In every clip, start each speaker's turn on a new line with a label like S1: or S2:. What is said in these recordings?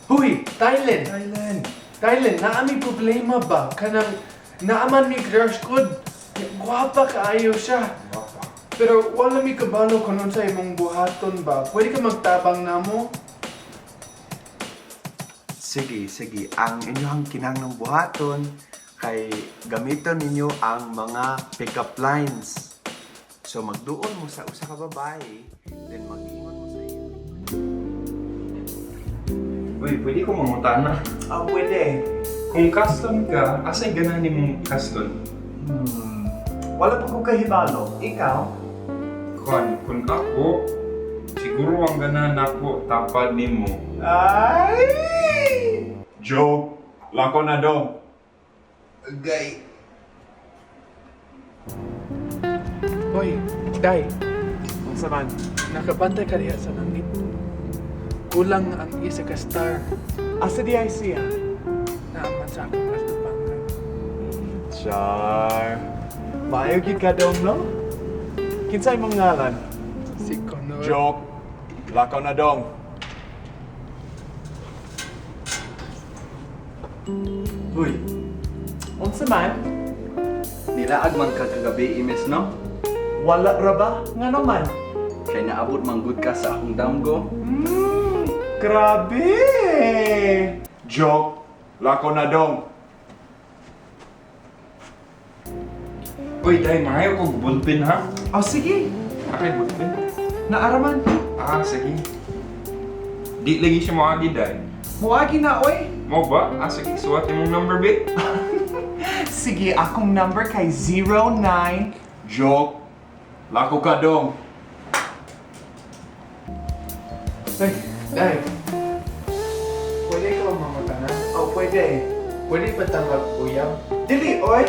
S1: Huy, Thailand!
S2: Thailand.
S1: Thailand, naa mi problema ba? Kanang naa man mi crush gud. Gwapa kaayo siya. Pero wala mi kabalo kung unsa imong buhaton ba. Pwede ka magtabang namo?
S3: Sige, sige. Ang inyong kinahanglang buhaton kay gamiton ninyo ang mga pick-up lines. So magduol mo sa usa ka babae, then mag-ingon mo sa iya.
S2: Uy, pwede ko mangutana?
S3: Ah, pwede.
S2: Kung kaslon ka, asay ganahan nimong kaslon?
S3: Wala pa ko kahibalo. Ikaw?
S2: Kuan, kung ako, siguro ang ganahan nako tapad nimo.
S3: Ay!
S4: Joke. Lako na dong.
S3: Gay.
S1: Hoy, Day,
S3: Unsa man?
S1: Nakabantay ka diha sa langit. Kulang ang isa ka star.
S3: Asa di ay siya?
S1: Naa man sa akong katubangan.
S3: Char. Maayo gyud ka dong, no? Kinsay imong ngalan?
S1: Si Connor.
S4: Joke. Lako na dong.
S5: Uy,
S3: Unsa man?
S5: Nilaag man ka kagabi, Imes, no?
S3: Wala ra ba? Ngano man?
S5: Kay naabot man gud ka sa akong damgo.
S3: Grabe!
S4: Joke. Lako na dong.
S2: Uy, Day, mangayo kog ballpen ha?
S3: Oh, sige.
S2: Akay ballpen?
S3: Naa ra man.
S2: Ah, sige. Di lagi siya moagi, Day.
S3: Moagi na, oy.
S2: Mao ba? Ah, sige, suwat imong number, be.
S3: Sige, akong number kay 09.
S4: Joke. Lako ka dong.
S1: Ay, Day. Pwede ka mangutana?
S3: Oh, pwede.
S1: Pwede ba ta mag-uyab?
S3: Dili, oy.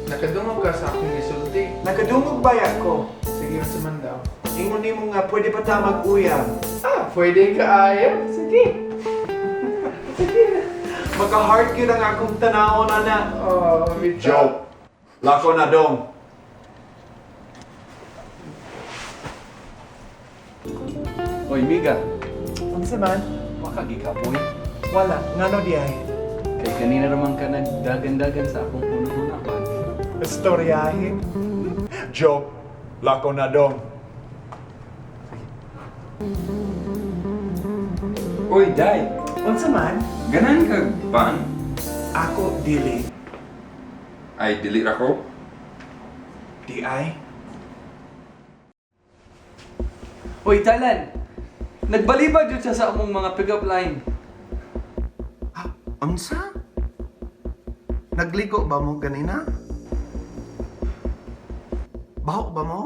S1: Nakadungog ka sa akong gisulti.
S3: Nakadungog baya ko?
S1: Sige, unsa man daw?
S3: Ingon nimo nga pwede pa ta mag-uyab.
S1: Ah, pwede kaayo. Sige. Sige na.
S3: Maka-heart gyud ang akong tanawon ana.
S1: Oh, bitaw.
S4: Joke. Lako na dong.
S5: Oy, Miga,
S3: Unsa man?
S5: wa ka gikapoy?
S3: Wala, ngano di ay?
S5: Kay kanina raman ka nagdagan-dagan sa akong huna-huna ba?
S3: Istoryahe.
S4: Joke. Lako na dong.
S2: Uy, Day.
S3: Unsa man?
S2: Ganahan kag pan?
S3: Ako dili.
S2: Ay, dili ra ko.
S3: Di ay?
S5: Uy, Thailand! Nagbalibad yun siya sa among mga pick-up line.
S3: Ah, unsa? Nagligo ba mo ganina? Baho ba mo?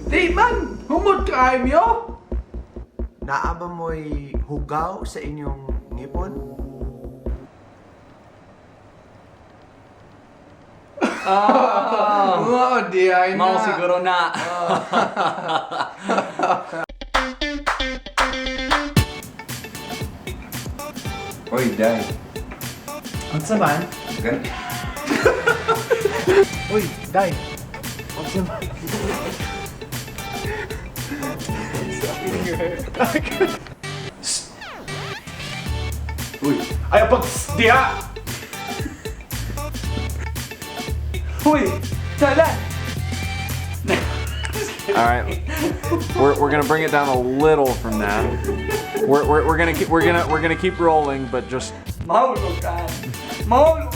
S1: Di man! Humot kaayo miyo!
S3: Naa ba mo'y hugaw sa inyong ngipon?
S5: Ah,
S1: Oo, di ay na.
S5: mao siguro na.
S2: Uy, Day.
S3: Unsa man?
S2: Gan
S1: Uy, Day.
S3: Unsa man?
S5: Uy,
S4: Ay, pag diha!
S5: Uy, Thailand!
S6: All right, we're gonna bring it down a little from that. We're gonna keep rolling, but just
S5: Mahulog ka. Mahulog.